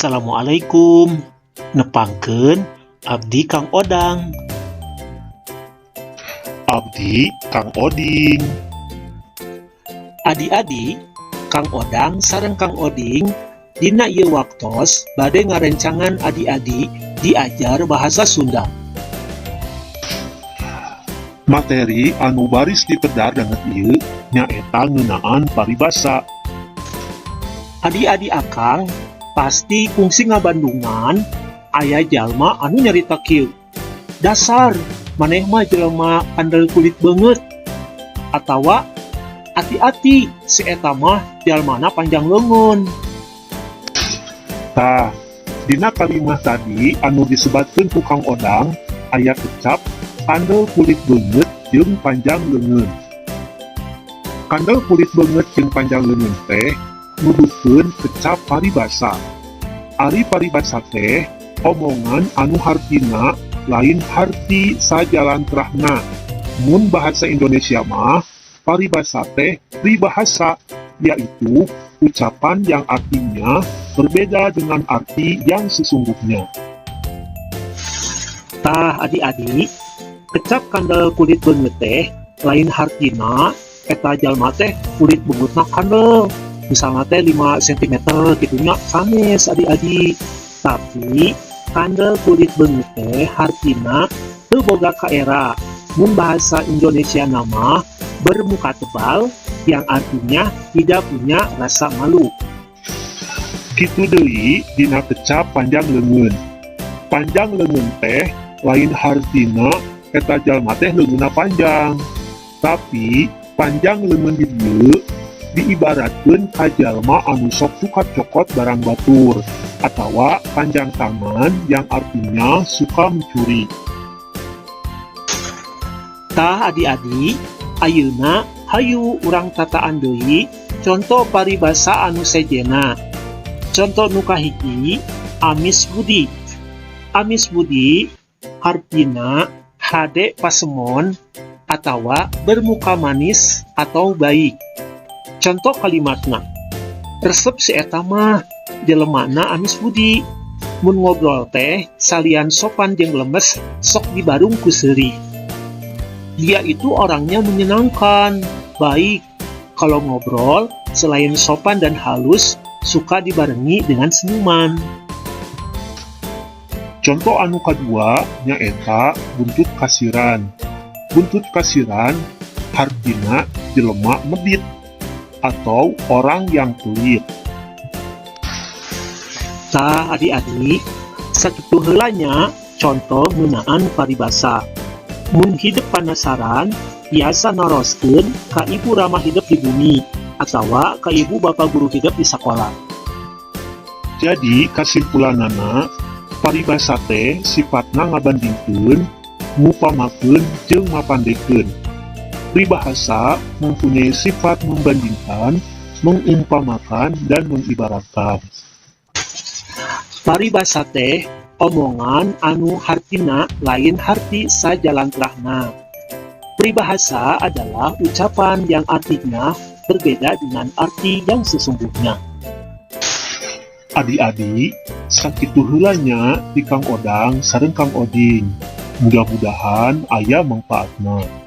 Assalamualaikum. Nepangkeun, abdi Kang Odang. Abdi Kang Oding. Adi-adi, Kang Odang sareng Kang Oding dina ieu waktos bade ngarencangan adi-adi diajar bahasa Sunda. Materi anu baris dipedar danget ieu nyaeta ngeunaan paribasa. Adi-adi, Akang pasti kungsi ngabandungan aya jalma anu nyarita kieu, "Dasar maneh mah jelema kandel kulit beungeut," atawa "Ati-ati, si eta mah jalmana panjang leungeun." Tah, dina kalimah tadi anu disebatkeun ku Kang Odang aya kecap kandel kulit beungeut jeung panjang leungeun. Kandel kulit beungeut jeung panjang leungeun teh nuduhkeun kecap paribasa. Ari paribasa teh omongan anu hartina lain harti sajalantrahna. Mun bahasa Indonesia mah paribasa teh pribahasa, yaitu ucapan yang artinya berbeda dengan arti yang sesungguhnya. Tah, adi-adi, kecap kandel kulit beungeut teh lain hartina eta jalma teh kulit beungeutna kandel, misalna teh 5 cm kitu nya. Sanes, adi-adi, tapi kandel kulit beungeut teh hartina teu boga kaera. Mun bahasa Indonesia mah bermuka tebal, yang artinya tidak punya rasa malu. Kitu deui dina kecap panjang leungeun. Panjang leungeun teh lain hartina eta jalma teh leungeunna panjang. Tapi panjang leungeun di dieu diibaratkeun ka jalma anu sok suka cokot barang batur atawa panjang tangan, yang artinya suka mencuri. Tah, adi-adi, ayeuna hayu urang tataan deui conto paribasa anu sejenna. Conto nu kahiji, amis budi. Amis budi hartina hade pasemon atawa bermuka manis atau baik. Contoh kalimatna, "Resep si eta mah, jelemana amis budi. Mun ngobrol teh salian sopan jeung lemes, sok dibarung ku seuri." Dia itu orangnya menyenangkan, baik. Kalau ngobrol, selain sopan dan halus, suka dibarengi dengan senyuman. Contoh anu kadua nyaeta buntut kasiran. Buntut kasiran hartina jelema medit atau orang yang pelit. Tah, adi-adi, sakitu heula nya contoh ngeunaan paribasa. Mun hidep panasaran, biasa naroskeun ka ibu rama hidep di bumi atawa ka ibu bapa guru hidep di sakola. Jadi kasimpulanana, paribasa teh sifatna ngabandingkeun, ngupamakeun jeung mapandekeun. Peribahasa mempunyai sifat membandingkan, mengumpamakan, dan mengibaratkan. Paribasa teh omongan anu hartina lain harti sajalantrahna. Peribahasa adalah ucapan yang artinya berbeda dengan arti yang sesungguhnya. Adi-adi, sakitu heula nya ti Kang Odang sareng Kang Oding. Mudah-mudahan aya mangpaatna.